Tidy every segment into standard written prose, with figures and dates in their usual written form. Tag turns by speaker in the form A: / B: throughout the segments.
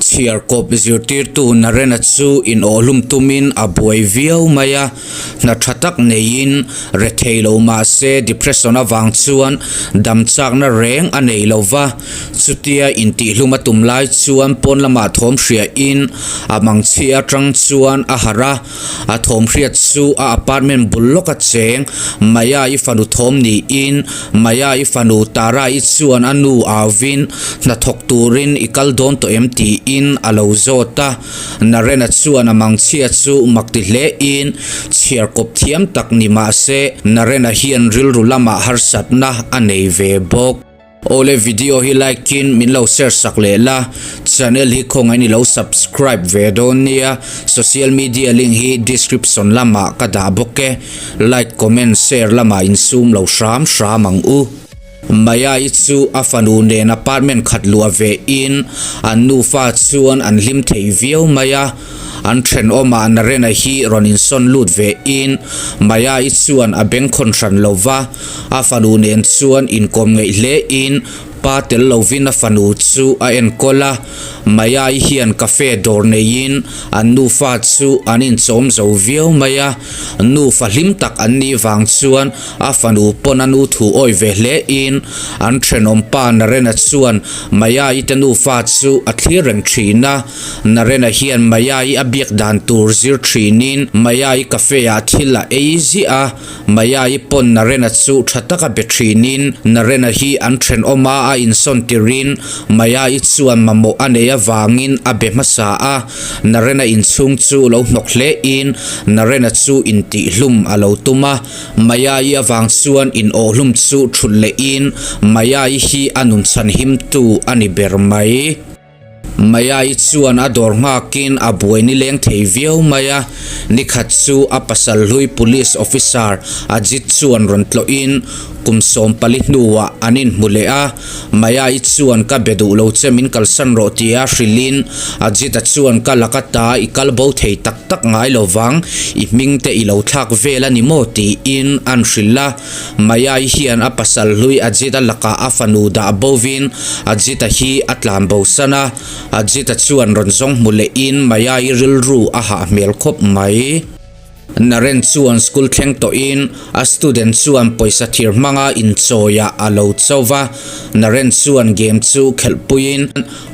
A: Chhiarkawp zirtirtu Narena chu inawhhlum tumin a buai viau mai a, hna tha tak neiin rethei lo mah se depression avang chuan dam chakna reng a nei lo va, chutia intihhlum a tum lai chuan pawn lamah thawm hriain a mangchhi atang chuan a harh a. A thawm hriat chu a apartment bul lawka cheng Maya-i fanu thawm niin Maya-i fanu Tara-i chuan a nu auvin hnathawk turin i kal dawn tawh em tiin a lo zawt a. Narena chuan a mangchhia chu mak ti hlein chhiar kawp thiam tak ni mah se Narena hian rilru lamah harsatna a nei ve bawk. Awle video hi like in min lo share sak leh la, channel hi khawngaih in i lo subscribe ve dawn nia, social media link hi description lamah ka dah bawk e, like comment share lamah insum lo hram hram ang u. Maya i chu a fanu nen apartment khat luah ve in an nufa chuan an hlim thei viau mai a, an thenawmah Narena hi rawn insawn lut ve in Maya i chuan a bengkhawn hran lo va, A fanu nen chuan inkawm ngeih hle in pa tel lovin a fanu chu a enkawl a, Maya-i hian cafe dawr neiin an nufa chu an inchawm zo viau mai a, nufa hlim tak an nih vang chuan a fanu pawn a nu thu awi ve hle in an thenawm pa Narena chuan Maya-i te nufa chu a thlir reng thin a, Narena hian Maya-i a biak dan tur zir thinin Maya-i cafe ah thil a ei ziah a. Maya-i pawn Narena chu tha taka be thinin Narena hi an thenawm a, a insawn tirin Maya-i chuan mamawh a nei avangin a be hmasa a, Narena inchhung chu lo hnawk hlein Narena chu intihhlum a lo tum a, Maya-i avang chuan inawhhlum chu thut lehin Maya-i hi a nun chhanhimtu a ni ber mai. Maya-i chuan a dawr nghakin a buai nileng thei viau mai a, nikhat chu a pasal hlui police officer Ajit chuan rawn tlawhin kum 14 hnuah an inhmu leh a, Maya-i chuan ka be duh lo che min kalsan rawh tia hrilhin Ajit-a chuan ka laka ta i kal bo thei tak tak ngai lo vang, i hming te i lo thlak vel a ni maw tiin an hrilh a. Mayai hian a pasal hlui Ajit-a lakah a fanu dah bovin Ajit-a hi a tlan bosan a, Ajit-a chuan rawn zawng hmu lehin Mayai rilru a hah hmel khawp mai. Naren chuan school thleng tawhin a student chuan pawisa thir hmanga inchawiah a lo cho va, Naren chuan game chu khelhpuiin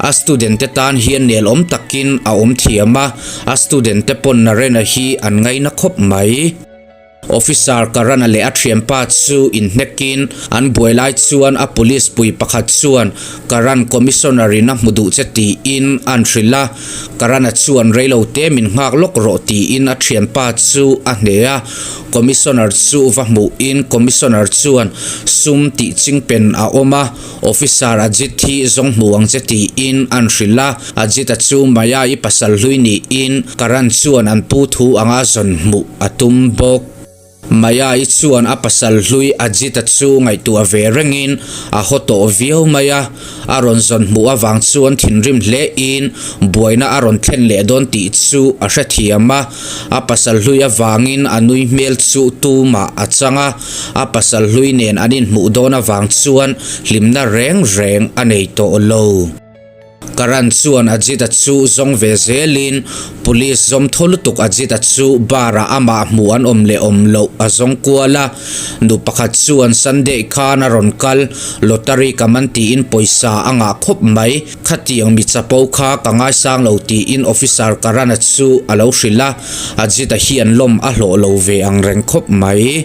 A: a student te tan hian nelawm takin a awm thiam a, a student te pawn Naren-a hi an ngaina khawp mai. Officer Karan-a leh a thianpa chu inhnekin an buai lai chuan a police pui pakhat chuan Karan Commissioner in a hmu duh che tiin an hrilh a, Karan-a chuan reilo te min nghak lawk rawh tiin a thianpa chu a hne a, Commissioner chu va hmuhin Commissioner chuan sum tih chingpen a awm a, Officer Ajit hi zawng hmu ang che tiin an hrilh a, Ajit-a chu Maya-i pasal hlui niin Karan chuan an pu thu anga zawn hmuh a tum bawk. Maya-i chuan a pasal hlui Ajit-a chu ngaihtuah ve rengin a haw tawh viau mai a, a rawn zawn hmuh avang chuan thinrim hlein buaina a rawn thlen leh dawn tih chu a hrethiam a, a pasal hlui avangin a nui hmel chu tumah a chang a. A pasal hlui nen an inhmuh dawn avang chuan hlimna reng reng a nei tawh lo. Karan chuan Ajit-a chu zawng ve zelin Police zawm thaw lutuk Ajit-a chu bar-ah amah hmuh an awm leh awm loh a zawng kual a. Nu pakhat chuan Sunday khan a rawn kal, lottery ka man tiin pawisa a ngah khawp mai. Khatiang mi chapo kha ka ngaisang lo tiin Officer Karan-a chu a lo hrilh a, Ajit-a hian lawm a hlawh lo ve ang reng khawp mai.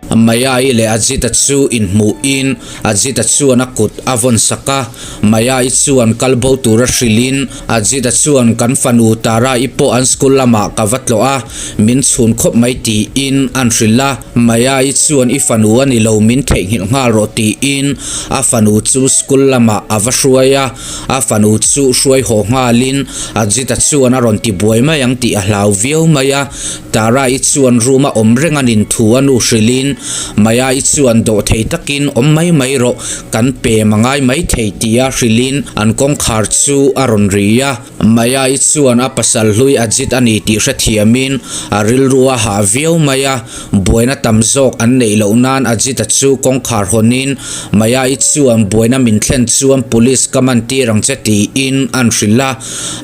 A: Maya-i leh Ajit-a chu inhmuhin Ajit-a chuan a kut a vawn sak a, Maya-i chuan kal bo tura hrilhin Ajit-a chuan kan fanu Tara-i pawh an school lamah ka va tlawh a, min chhun khawp mai tiin an hrilh a, Maya-i chuan i fanu a ni lo min theihnghilh nghal rawh tiin a fanu chu school lamah a va hruai a, a fanu chu hruai haw nghalin Ajit-a chuan a rawn ti buai mai ang tih a hlau viau mai a, Tara-i chuan room a awm reng a nin thu a nu hrilhin Maya-i chuan dawh thei takin awm mai mai rawh, kan pem a ngai mai thei tia hrilhin an kawngkhar chu a rawn ri a. Maya-i chuan a pasal hlui Ajit a ni tih hrethiamin a rilru a hah viau mai a, buaina tam zawk an neih loh nan Ajit-a chu kawngkhar hawnin Maya-i chuan buaina min thlen chuan police ka man tir ang che tiin an hrilh a,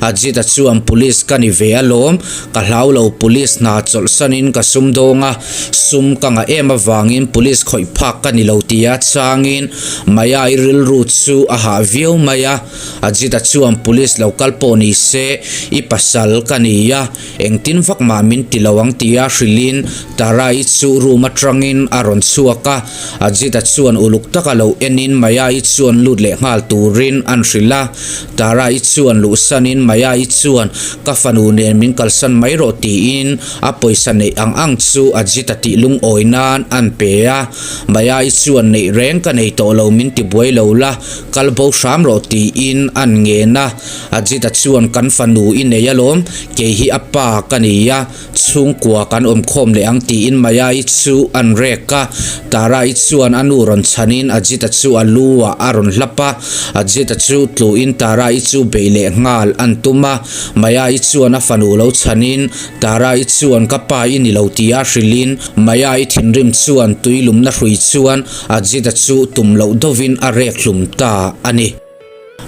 A: Ajit-a chuan police ka ni ve alawm, ka hlau lo police hna chawlhsanin ka sum dawng a, sum ka ngah em avangin police khawih phak ka ni lo tia changin Maya-i rilru chu a hah viau mai a. Ajita chuan Police lo kal pawh ni se, i pasal ka ni a, engtin vak mah min ti lo ang tia hrilhin Tara-i chu room atangin a rawn chhuak a. Ajita chuan uluk taka lo enin Maya-i chuan lut leh nghal turin an hrilh a. Tara-i chuan luhsanin Maya-i chuan ka fanu nen min kalsan mai rawh tiin a pawisa neih ang ang chu Ajita tih lungawi nan an pe a. Maya-i chuan neih reng ka nei tawh lo min ti buai lo la, Kal bo hram rawh tiin an ngen a, Ajita chuan kan fanu i nei alawm, kei hi a pa ka ni a, chhungkua kan awm khawm leh ang tiin Maya-i chu an rek a, Tara-i chuan a nu rawn chhanin Ajita chu a lu ah a rawn hlap a, Ajita chu tluin Tara-i chu beih leh nghal an tum a, Maya-i chuan a fanu lo chhanin Tara-i chuan ka pa i ni lo tia hrilhin Maya-i thinrim chuan tui lumna hrui chuan Ajita chu tum loh deuhin a rek hlum ta a ni.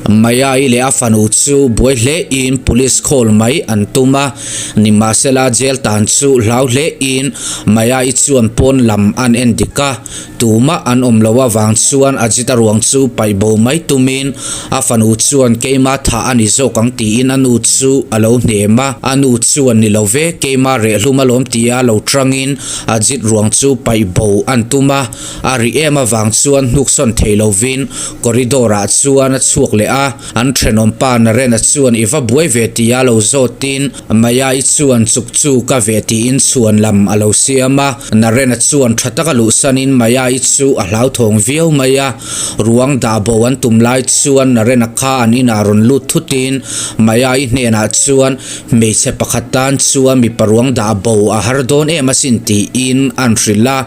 A: Maya-i leh a fanu chu buai hlein police call mai an tum a, nimahsela jail tan chu hlau hlein Maya-i chuan pawn lam an en dik a, tumah an awm loh avang chuan Ajita ruang chu paih bo mai tumin a fanu chuan keima thah a ni zawk ang tiin a nu chu a lo hnem a, a nu chuan ni lo ve keima rehhlum alawm tia lo tangin Ajit ruang chu paih bo an tum a, a ri em avang chuan hnuksawn thei lovin corridor ah chuan a chhuak leh a, an thenawm pa Narena chuan i va buai ve tia lo zawtin Maya-i chuan chuk chu ka ve tiin chhuan lam a lo siam a, Narena chuan tha taka luhsanin Maya-i chu a hlauthawng viau mai a, ruang dah bo an tum lai chuan Narena kha an inah rawn lut thutin Maya-i hnenah chuan Hmeichhe pakhat tan chuan mipa ruang dah bo a har dawn em asin tiin an hrilh a.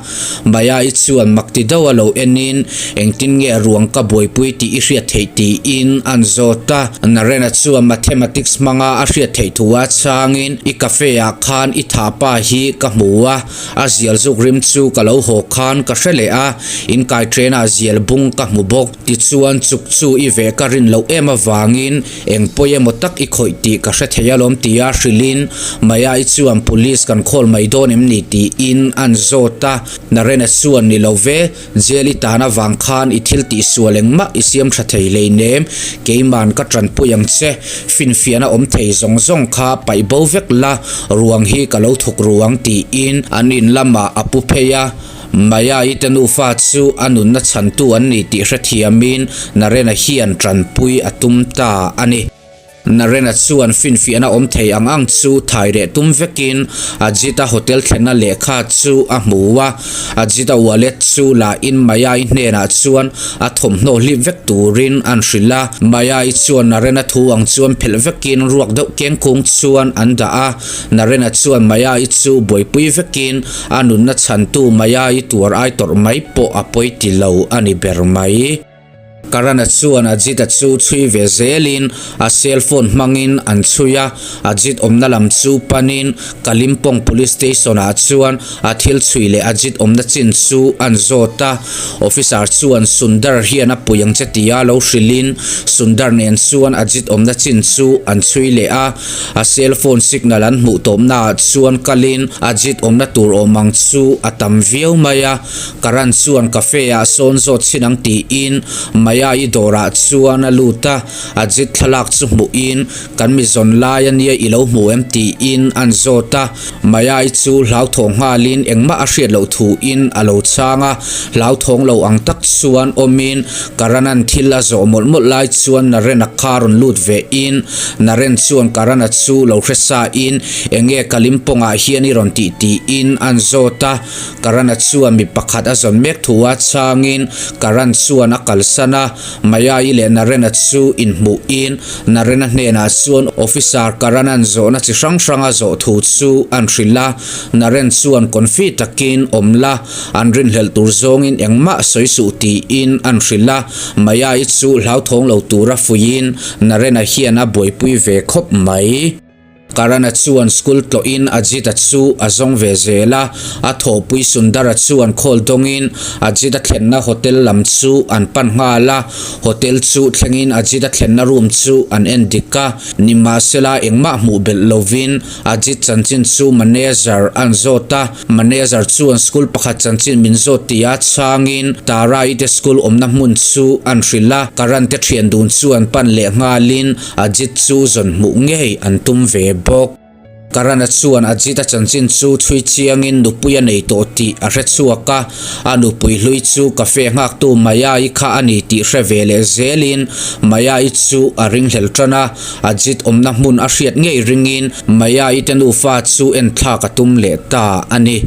A: Maya-i chuan mak ti deuh a lo enin engtin nge ruang ka buaipui tih i hriat theih tiin an zawt a. Narena chuan mathematics hmanga a hriat theih thu a chhangin i cafe ah khan i thahpa hi ka hmu a, a zial zuk rim chu ka lo haw khan ka hre leh a, in kai train ah zial bung ka hmu bawk. Tichuan chuk chu i veh ka rin loh em avangin Eng pawi emaw tak i khawih tih ka hre thei alawm tia hrilhin Maya-i chuan police kan call mai dawn em ni tiin an zawt a, Narena chuan ni lo ve, jail i tan avang khan i thil tih sual engmah i siam tha thei hleinem, keiman ka tanpui ang che, finfiahna awm thei zawng zawng kha paih bo vek la, ruang hi ka lo thuk ru ang tiin an in lamah a pu phei a. Maya-i te nufa chu a nunna chhantu an ni tih hrethiamin Narena hian tanpui a tum ta a ni. Narena chuan finfiahna awm thei ang ang chu thai reh tum vekin Ajit-a hotel thlenna lehkha chu a hmu a. Ajit-a wallet chu la in Maya-i hnenah chuan a thawmhnaw hlip vek turin an hrilh a. Maya-i chuan Narena thu ang chuan phelh vekin ruak deuh kengkung chuan an dah a. Narena chuan Maya-i chu buaipui vekin A nunna chhantu Maya-i tuar ai tawrh mai pawh a pawi ti lo a ni ber mai. Karana chuan Ajit-a chu chhui ve zelin a cell phone hmangin an chhui a, Ajit awmna lam chu panin Kalimpong Police Station-ah chuan a thil chhui leh Ajit awmna chin chu an zawt a. Officer chuan Sundar hian a pui ang che tia lo hrilhin Sundar nen chuan Ajit awmna chin chu an chhui leh a. A cell phone signal an hmuh tawpnaah chuan kalin Ajit awmna tur awm ang chu a tam viau mai a, Karan chuan cafe ah sawn zawt chhin ang tiin Maya-i dawrah chuan a lut a, Ajit thlalak chu hmuhin kan mi zawn lai a nia i lo hmu em tiin an zawt a, Maya-i chu hlauthawng nghalin engmah a hriat loh thuin a lo chhang a, hlauthawng lo ang tak chuan awmin Karan-a'n thil a zawh mawlh mawlh lai chuan Naren-a kha rawn lut ve in, Naren chuan Karan-a chu lo hre sa in enge Kalimpong-ah hian i rawn tih tiin an zawt a, Karan-a chuan mi pakhat a zawn mek thu a chhangin Karan chuan a kalsan a. Maya-i leh Naren-a chu inhmuhin Naren-a hnenah chuan Officer Karan-a'n zawhna chi hrang hrang a zawh thu chu an hrilh a. Naren chuan confi takin awm la, an rinhlelh tur zawngin engmah sawi suh tiin an hrilh a. Maya-i chu hlauthawng lo tura fuihin Naren-a hian a buaipui ve khawp mai. Karana chuan school tlawhin Ajit-a chu a zawng ve zel a, a thawhpui Sundara chuan call dawngin Ajit-a thlenna hotel lam chu an pan nghal a, hotel chu thlengin Ajit-a thlenna room chu an en dik a, nimahsela engmah hmuh belh lovin Ajit chanchin chu manager an zawt a, manager chuan school pakhat chanchin min zawt tia chhangin Tara-i te school awmna hmun chu an hrilh a, Karan te thian dun chu an pan leh nghalin Ajit chu zawn hmuh ngei an tum ve bawk. Karana chuan Ajit-a chanchin chu chhui chiangin nupui a nei tawh tih a hre chhuak a, a nupui hlui chu cafe nghaktu Maya-i kha a ni tih hre ve leh zelin Maya-i chu a ringhlel tan a, Ajit awmna hmun a hriat ngei ringin Maya-i te nufa chu enthlak a tum leh ta a ni.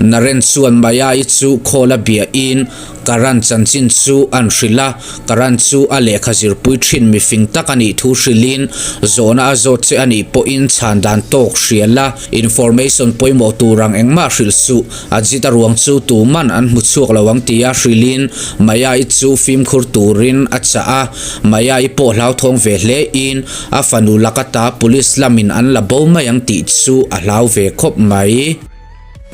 A: Naren chuan Maya-i chu call a biahin Karan chanchin chu an hrilh a, Karan chu a lehkha zirpui thin mifing tak a nih thu hrilhin zawhna a zawt che a nih pawhin chhan dan tawk hria la, information pawimawh tur ang engmah hrilh suh, Ajit a ruang chu tuman an hmu chhuak lo ang tia hrilhin Maya-i chu fimkhur turin a chah a, Maya-i pawh hlauthawng ve hlein a fanu laka ta police lamin an la bo mai ang tih chu a hlau ve khawp mai.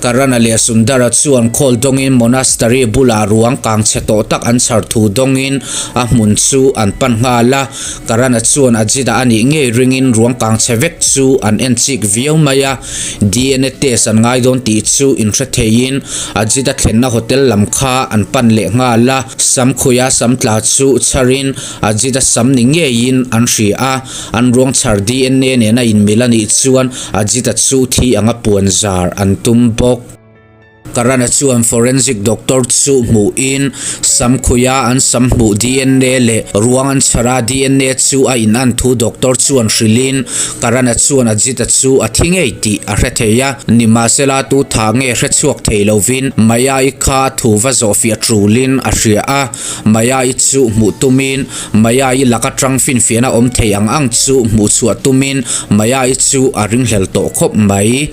A: Karana leh Sundara chuan khawl dawngin monastery bulah ruang kang chhe tawh tak an chhar thu dawngin a hmun chu an pan nghal a. Karana chuan Ajit-a a nih ngei ringin ruang kang chhe vek chu an en chik viau mai a. DNA test an ngai dawn tih chu inhre theiin Ajit-a thlenna hotel lam kha an pan leh nghal a. Samkhuia sam tla chu chharin Ajit-a sam ni ngeiin an hria a. An ruang chhar DNA nena inmil a nih chuan Ajit-a chu thi anga puan zar an tum bawk. Karana chuan forensic doctor chu hmuhin Samkhuia an sam hmuh DNA leh ruang an chhar a DNA chu a inan thu doctor chuan hrilhin Karana chuan Ajit-a chu a thi ngei tih a hre thei a, nimahsela tu tha nge hre chhuak thei lovin Maya-i kha thu va zawhfiah tulin a hria a. Maya-i chu hmuh tumin Maya-i laka tang finfiahna awm thei ang ang chu hmuh chhuah tumin Maya-i chu a ringhlel tawh khawp mai.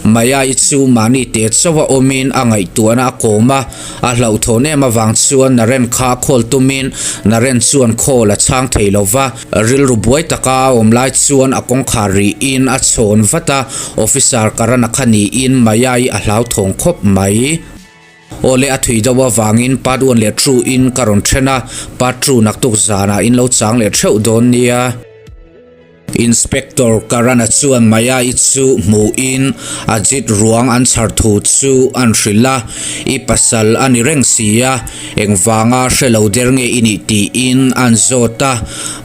A: Maya-i chu mahni te chauh a awmin a ngaihtuahna a kawm a, a hlauhthawn em avang chuan Naren kha a khawl tumin Naren chuan khawl a chhang thei lo va, rilru buai taka a awm lai chuan a kawngkhar rihin a chhawn vat a, Officer Karana kha niin Maya-i a hlauthawng khawp mai. Awle a thui deuh avangin part one leh two in ka rawn then a, part two naktuk zanah in lo chang leh theuh dawn nia. Inspector Karana chuan Maya-i chu hmuhin Ajit ruang an chhar thu chu an hrilh a, I pasal a ni reng si a, engvanga hre lo der nge i nih tiin an zawt a.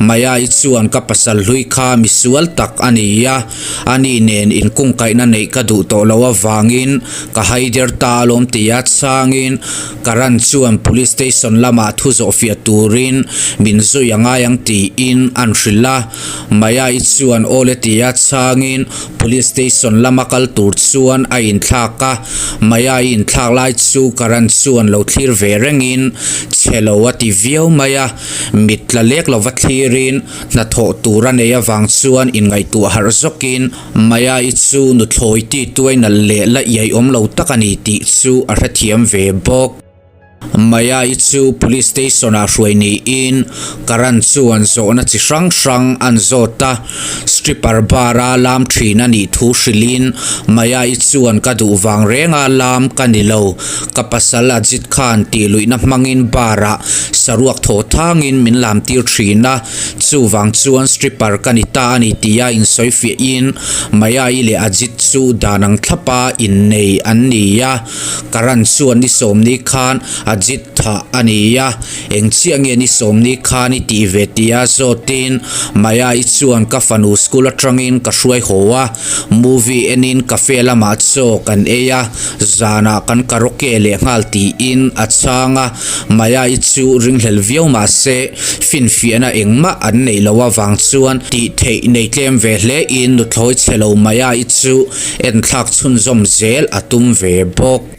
A: Maya-i chuan ka pasal hlui kha misual tak a ni a, ani nen inkungkaihna neih ka duh tawh loh avangin Ka haider ta alawm tia chhangin Karan chuan Police Station lamah thu zawhfiah turin min zui a ngai ang tiin an hrilh a. Maya-i chuan awle tia chhangin Police Station lama kal tur chuan a inthlak a. Maya-i inthlak lai chu Karan chuan lo thlir ve rengin chhe lo a ti viau mai a. Mit tla lek lova thlirin hnathawh tur a nei avang chuan inngaihtuah harh zawkin Maya-i chu nuthlawi ti tuai nalh leh la iai awm lo tak a ni tih chu a hrethiam ve bawk. Maya-i chu Police Station-ah hruai niin Karan chuan zawhna chi hrang hrang an zawt a, stripper bar-a lam thin a nih thu hrilhin Maya-i chuan ka duh vang renga lam ka ni lo, ka pasal Ajit khan tih luihna hmangin bar-ah saruak thaw thangin min lam tir thin a, Chuvang chuan stripper ka ni ta a ni tia insawi fiahin Maya-i leh Ajit chu dan ang thlapa innei an ni a. Karan chuan ni sawmni khan Ajit thah a ni a, eng chiah nge ni sawmni khan i tih ve tia zawtin Maya-i chuan ka fanu school atangin ka hruai haw a, movie enin cafe lamah chaw kan ei a, zanah kan karaoke leh nghal tiin a chhang a. Maya-i chu ringhlel viau mah se, finfiahna engmah an neih loh avang chuan tih theih nei tlem ve hle in nuthlawi chhe lo Maya-i chu enthlak chhunzawm zel a tum ve bawk.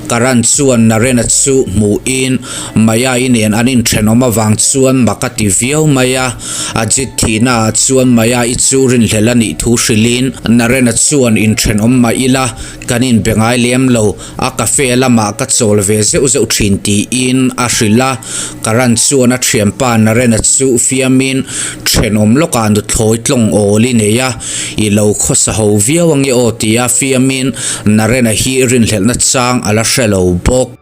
A: Karan chuan Narena chu hmuhin Maya-i nen an inthenawm avang chuan mak a ti viau mai a. Ajit thihnaah chuan Maya-i chu rinhlelh a nih thu hrilhin Narena chuan inthenawm mah ila kan inbe ngai lem lo, a cafe lamah ka chawl ve zeuh zeuh thin tiin a hrilh a. Karan chuan a thianpa Narena chu fiamin thenawm lawkah nuthlawi tlawng awl i nei a, i lo khawsa ho viau ange aw tia fiamin Narena hi rinhlelhna chang a la hre lo bawk.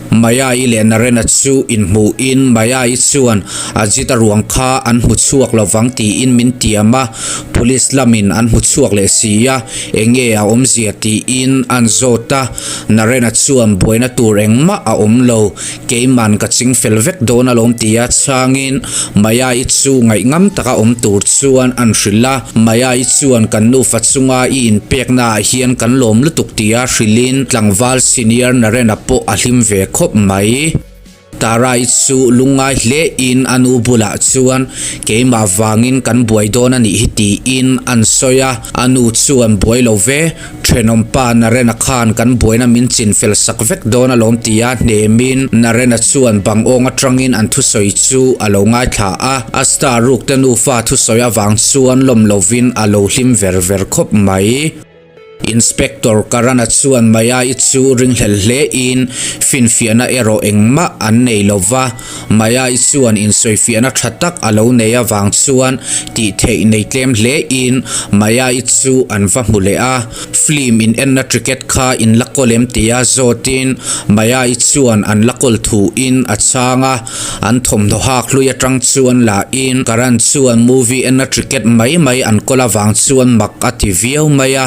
A: Maya-i leh Narena chu inhmuhin Maya-i chuan Ajit-a ruang kha an hmu chhuak lovang tiin min tiam a, Police lamin an hmu chhuak leh si a, enge a awmzia tiin an zawt a, Narena chuan buaina tur engmah a awm lo, Keiman ka ching fel vek dawn alawm tia chhangin Maya-i chu ngaihngam taka awm tur chuan an hrilh a. Maya-i chuan kan nufa chunga i inpekna ah hian kan lawm lutuk tia hrilhin tlangval senior Narena pawh a hlim ve khawp mai. Tara-i chu lungngai hle in a nu bulah chuan keimah vangin kan buai dawn a nih hi tiin an sawi a. A nu chuan buai lo ve. Thenawmpa Narena khan kan buaina min chin fel sak vek dawn alawm tia hnemin Narena chuan bang awng atangin an thusawi chu a lo ngaithla a, a star rukte nufa thusawi avang chuan lawm lovin a lo hlim ver ver khawp mai. Inspector Karana chuan Maya-i chu ringhlel hlein finfiahna erawh engmah an nei lova, Maya-i chuan insawifiahna tha tak a lo nei avang chuan tih theih nei tlem hle in Maya-i chu an va hmu leh a. Film in enna ticket kha in la kawl em tia zawtin Maya-i chuan an la kawl thu in a chhang a. An thawmhnaw hak hlui atang chuan la in Karan chuan movie enna ticket mai mai an kawl avang chuan mak a ti viau mai a.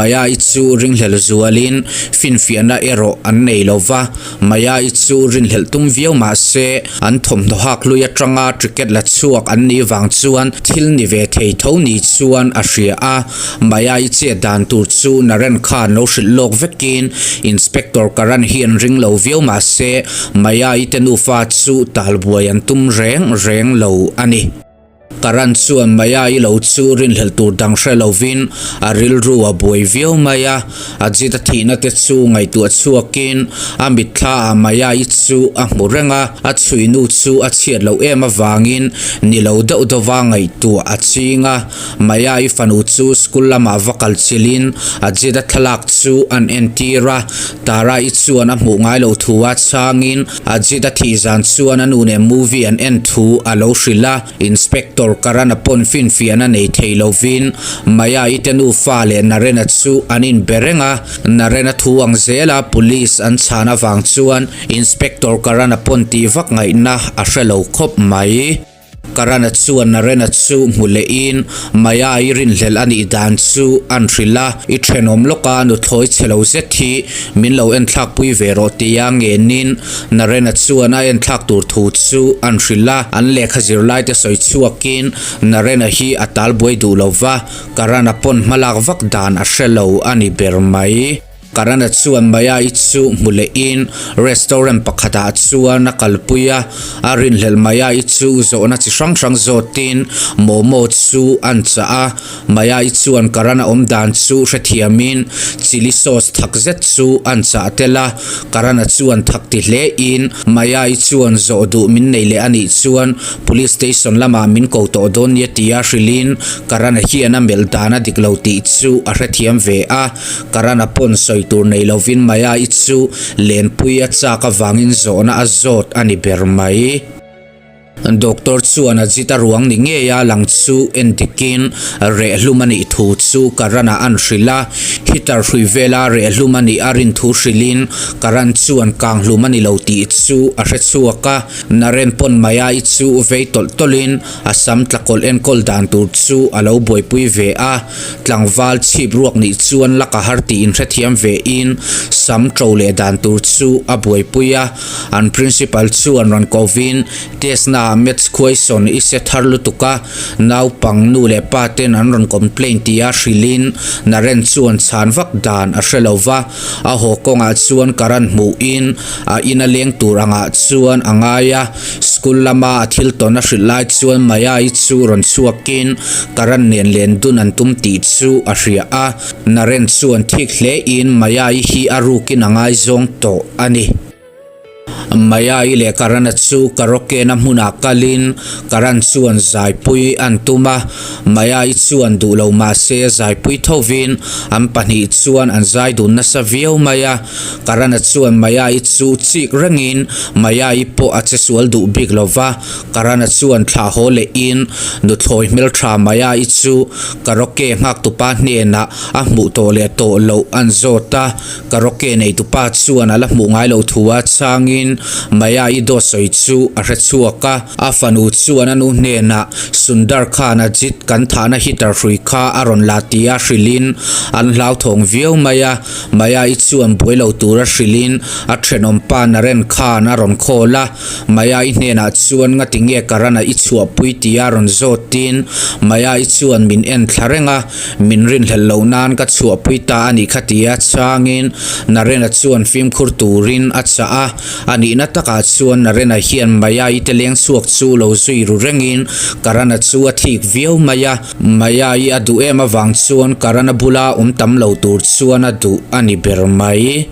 A: Maya-i chu ringhlel zualin finfiahna erawh an nei lo va. Maya-i chu rinhlelh tum viau mah se, an thawmhnaw hak hlui atanga ticket la chhuak an nih vang chuan thil ni ve thei tho ni chuan a hria a. Maya-i chet dan tur chu Naren khan lo hrilh lawk vekin Inspector Karan hian ring lo viau mah se, Maya-i te nufa chu talbuai an tum reng reng lo a ni. Karan chuan Maya-i lo chu rinhlelh tur dang hre lovin a rilru a buai viau mai a, Ajit-a thihna te chu ngaihtuah chhuakin a mitthla ah Maya-i chu a hmu reng a, a chhuinu chu a chhiat loh em avangin ni lo deuh deuha ngaihtuah a ching a. Maya-i fanu chu school lamah va kal chilhin Ajit-a thlalak chu an entir a, Tara-i chuan a hmuh ngai loh thu a chhangin Ajit-a thih zan chuan a nu nen movie an en thu a lo hrilh a, Inspector Karan-a pawn finfiahna nei thei lovin Maya-i te nufa leh Naren-a chu an inbe reng a, Naren-a thu ang zela police an chhan avang chuan Inspector Karan-a pawn tih vak ngaihna a hre lo khawp mai. Karana chuan Narena chu hmu lehin Maya-i rinhlelh a nih dan chu an hrilh a, I thenawm lawka nuthlawi chhe lo zet hi min lo enthlakpui ve rawh tia ngenin Narena chuan a enthlak tur thu chu an hrilh a, an lehkha zirlaite sawi chhuakin Narena hi a talbuai duh lo va, Karana pawn hmalak vak dan a hre lo a ni ber mai. Karana chuan Maya-i chu hmu lehin restaurant pakhatah chuan a kalpui a, a rinhlelh Maya-i chu zawhna chi hrang hrang zawtin momo chu an chah a. Maya-i chuan Karana awm dan chu hrethiamin chilli sauce thak zet chu an chah tel a, Karana chuan thak ti hlein Maya-i chuan zawh duh min nei leh a nih chuan Police station lamah min ko tawh dawn nia tia hrilhin Karana hian a melh dan a dik lo tih chu a hrethiam ve a. Karana pawn sawi tur nei lovin Maya-i chu lenpui a chak avangin zawhna a zawt a ni ber mai. Doctor chuan Ajit-a ruang ni ngeia lang chu en dikin rehlum a nih thu chu Karan-a an hrilh a, heater hrui vela rehlum a nih a rin thu hrilhin Karan chuan kanghlum a ni lo tih chu a hre chhuak a, Naren pawn Maya-i chu vei tawlh tawlhin a sam tlakawlh enkawl dan tur chu a lo buaipui ve a. Tlangval chhip ruak nih chuan lak a har tih inhrethiam ve in sam to leh dan tur chu a buaipui a, an principal chuan rawn kovin test na ah maths question i se thar lutuk a, naupang nu nu leh pa ten an rawn complain tia hrilhin Naren chuan chhan vak dan a hre lo va, a haw kawngah chuan Karan hmuhin a ina leng tur angah chuan a ngai a. School lama a thil tawn a hrilh lai chuan Maya-i chu rawn chhuakin Karan nen len dun an tum tih chu a hria a. Naren chuan thik hlein Maya-i hi a rukin a ngaizawng tawh a ni. Maya-i leh Karan-a chu karaoke-na hmunah kalin Karan chuan zaipui an tum a, Maya-i chuan duh lo mahse zaipui thovin an pahnih chuan an zai dun nasa viau mai a. Karan-a chuan Maya-i chu chik rengin Maya-i pawh a che sual duh bik lo va, Karan-a chuan thlah haw lehin nuthlawi hmeltha Maya-i chu karaoke nghaktupa hnenah a hmuh tawh leh tawh loh an zawt a. Karaoke neitupa chuan a la hmuh ngai lo thu a changin Maya-i dawt sawi chu a hre chhuak a. A fanu chuan a nu hnenah Sundar Khan Ajit kan thahna hitter hrui kha a rawn la ti a hrilhin an hlauthawng viau mai a. Maya-i chuan buai lo tura hrilhin a thenawmpa Naren Khan a rawn call a. Maya-i hnenah chuan ngati nge Karan-a i chhuahpui tia rawn zawtin Maya-i chuan min en thla reng a. Min rinhlelh loh nan ka chhuahpui ta a nih kha tia changin Narena chuan fimkhur turin a chah a. A nihna takah chuan Narena hian Maya-i te leng chhuak chu lo zui ru rengin Karana chu a thik viau mai a. Maya-i a duh em avang chuan Karana bula awm tam lo tur chuan a duh a ni ber mai.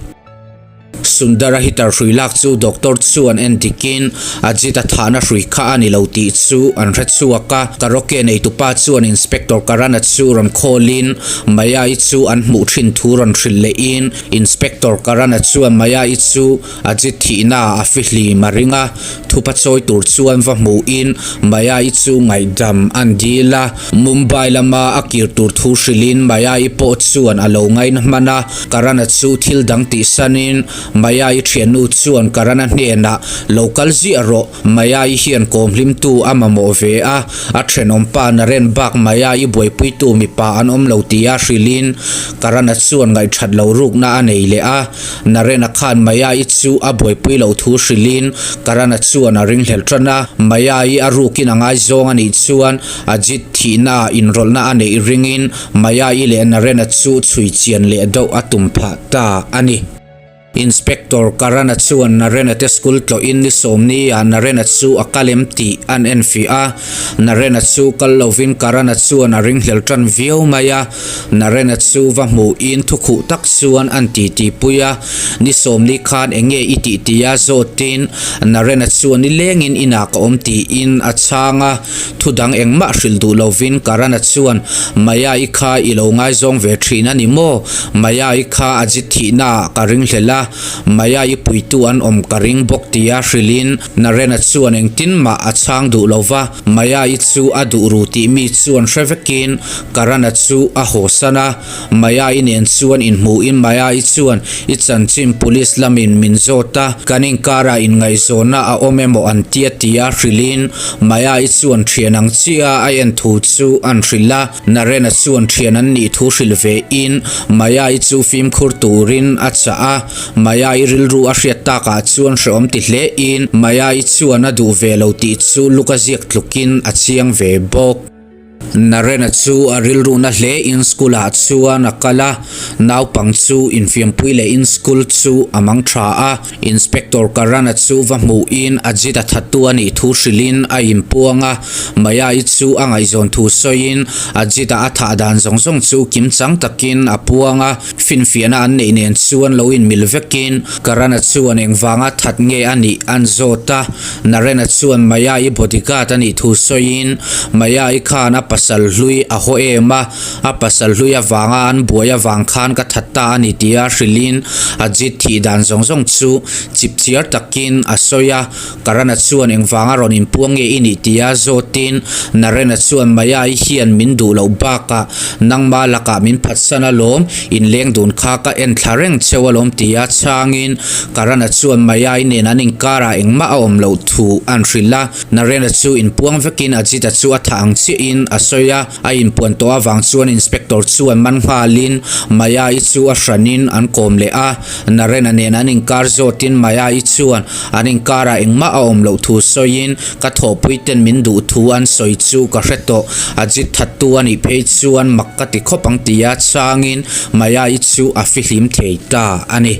A: Sundara hitter hrui lak chu doctor chuan en dikin Ajit a thahna hrui kha a ni lo tih chu an hre chhuak a. Karaoke neitupa chuan Inspector Karana chu rawn call-in Maya-i chu an hmuh thin thu rawn hrilh lehin Inspector Karana chuan Maya-i chu Ajit thihna a fihlim a ring a, thupa chawi tur chuan va hmuhin Maya-i chu ngaihdam an dil a. Mumbai lama a kir tur thu hrilhin Maya-i pawh chuan a lo ngaina hman a. Karana chu thil dang tih sanin Maya-i thiannu chuan Karana hnenah lo kal ziah rawh, Maya-i hian kawmhlimtu a mamawh ve a, a thenawmpa Naren bak Maya-i buaipuitu mipa an awm lo tia hrilhin Karana chuan ngaihthat lo rukna a nei leh a, Narena khan Maya-i chu a buaipui loh thu hrilhin Karana chuan a ringhlel tan a, Maya-i a rukin a ngaizawng a nih chuan Ajit thihna inrawlhna a neih ringin Maya-i leh Narena chu chhui chian leh deuh a tum phah ta a ni. Inspector Karana chuan Narena te school tlawhin ni sawmni ah Narena chu a kal em tih an enfiah a. Narena chu kal lovin Karana chuan a ringhlel tan viau mai a. Narena chu va hmuhin thukhuh tak chuan an titi pui a. Ni sawmni khan eng nge i tih tia zawtin Narena chuan nilengin inah ka awm tiin a chhang a. Thu dang engmah hrilh duh lovin Karana chuan, Maya-i kha i lo ngaizawng ve thin a ni maw? Maya-i kha a zit thihnaah ka ring hlel a, Maya-i puitu an awm ka ring bawk tia hrilhin Narena chuan engtin mah a chhang duh lo va, Maya-i chu a duh ru tih mi chuan hre vekin Karana chu a hawsan a. Maya-i nen chuan inhmuhin Maya-i chuan, I chanchin police lamin min zawt a, kan inkarah inngaihzawnna a awm emaw an tia tia hrilhin Maya-i chuan thian ang chiah a en thu chu an hrilh a, Narena chuan thian an nih thu hrilh vein Maya-i chu fimkhur turin a chah a, Maya-i rilru a hriat takah chuan hrehawm ti hlein Maya-i chuan a duh ve lo tih chu luka ziak tlukin a chiang ve bawk. Narena chu a rilruhna hle in school ah chuan a kal a, naupang chu infiampui leh in school chu a mang tha a, Inspector Karana chu va hmuhin Ajit a thattu a nih thu hrilhin a inpuang a, Maya-i chu a ngaihzawn thu sawiin Ajit-a a thah dan zawng zawng chu kimchang takin a puang a, finfiahna an neih nen chuan lo inmil vekin Karana chuan engvanga that nge a nih an zawt a. Narena chuan Maya-i bodyguard a nih thu sawiin, Maya-i khan a pasal hlui a haw em a, a pasal hlui avanga an buai avang khan ka that ta a ni tia hrilhin Ajit thih dan zawng zawng chu chipchiar takin a sawi a. Karana chuan engvanga rawn inpuang nge i nih tia zawtin Narena chuan Maya-i hian min duh loh bakah nangma lakah min phatsan alawm, inleng dun kha ka en thla reng cheu alawm tia chhangin Karana chuan Maya-i nen an inkarah engmah a awm loh thu an hrilh a, Narena chu inpuang vekin Ajit-a chu a thah ang chiahin a sawi a. A inpuan tawh avang chuan Inspector chuan man nghalin Maya-i chu a hranin an kawm leh a. Naren-a nen an inkar zawtin Maya-i chuan an inkarah engmah a awm loh thu sawiin ka thawhpui ten min duh thu an sawi chu ka hre tawh. Ajit thattu a nih phei chuan mak ka ti khawp ang tia changin Maya-i chu a fihlim thei ta a ni.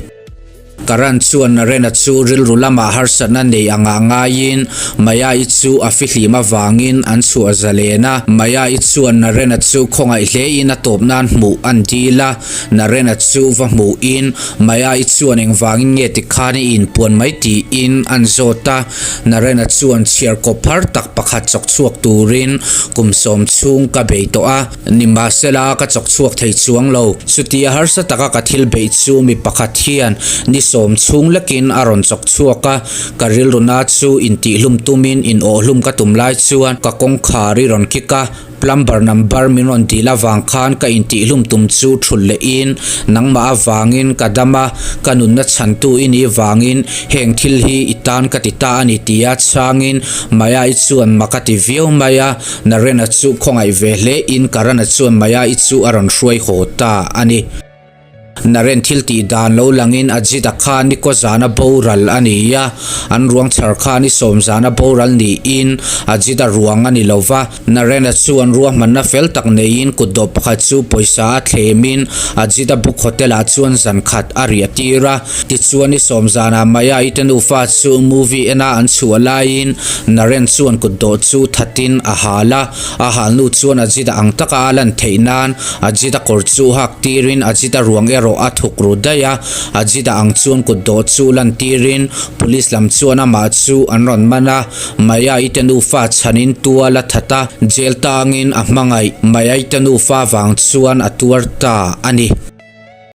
A: Karan chuan Narena chu rilru lamah harsatna nei angah ngaiin Maya-i chu a fihlim avangin an chhuah zalen a. Maya-i chuan Narena chu khawngaih hlein a tawp nan hmuh an dil a. Narena chu va hmuhin Maya-i chuan engvangin nge tikhan i inpuan mai tiin an zawt a. Narena chuan chhiar kawp har tak pakhat chawk chhuak turin kum sawm chhung ka bei tawh a. Nimahsela, ka chawk chhuak thei chuang lo. Chutia harsa taka ka thil beih chu mi pakhat hian ni sawm chhung lekin a rawn chawk chhuak a, ka rilruna chu intihlum tumin inawhhlum ka tum lai chuan ka kawngkhar i rawn kik a, plumber number min rawn dil avang khan ka intihlum tum chu thulh lehin nangmah avangin ka dam a, ka nunna chhantu i nih vangin heng thil hi i tan ka ti ta a ni tia chhangin Maya-i chuan mak a ti viau mai a. Narena chu khawngaih ve hle in Karana chuan Maya-i chu a rawn hruai haw ta a ni. Naren thil tih dan lo langin Ajit-a kha ni kaw zana boral a ni a, an ruang chhar kha ni sawm zana boral niin Ajit-a ruang a ni lo va. Narena chuan ruahmanna fel tak neiin kutdawh pakhat chu pawisa a thlemin Ajit-a book hotel-ah chuan zan khat a riah tir a. Tichuan ni sawm zanah Maya-i te nufa chu movie ena an chhuah laiin Naren chuan kutdawh chu thatin a hal a, a hal hnu chuan Ajit-a ang taka a lan theih nan Ajit-a kawr chu hak tirin Ajit-a ruang erawh a thuk ru daih a, Ajit-a ang chuan kutdawh chu lan tirin Police lam chuan amah chu an rawn man a, Maya-i te nufa chhanin tual a that a, jail tangin a hmangaih Maya-i te nufa vang chuan a tuar ta a ni.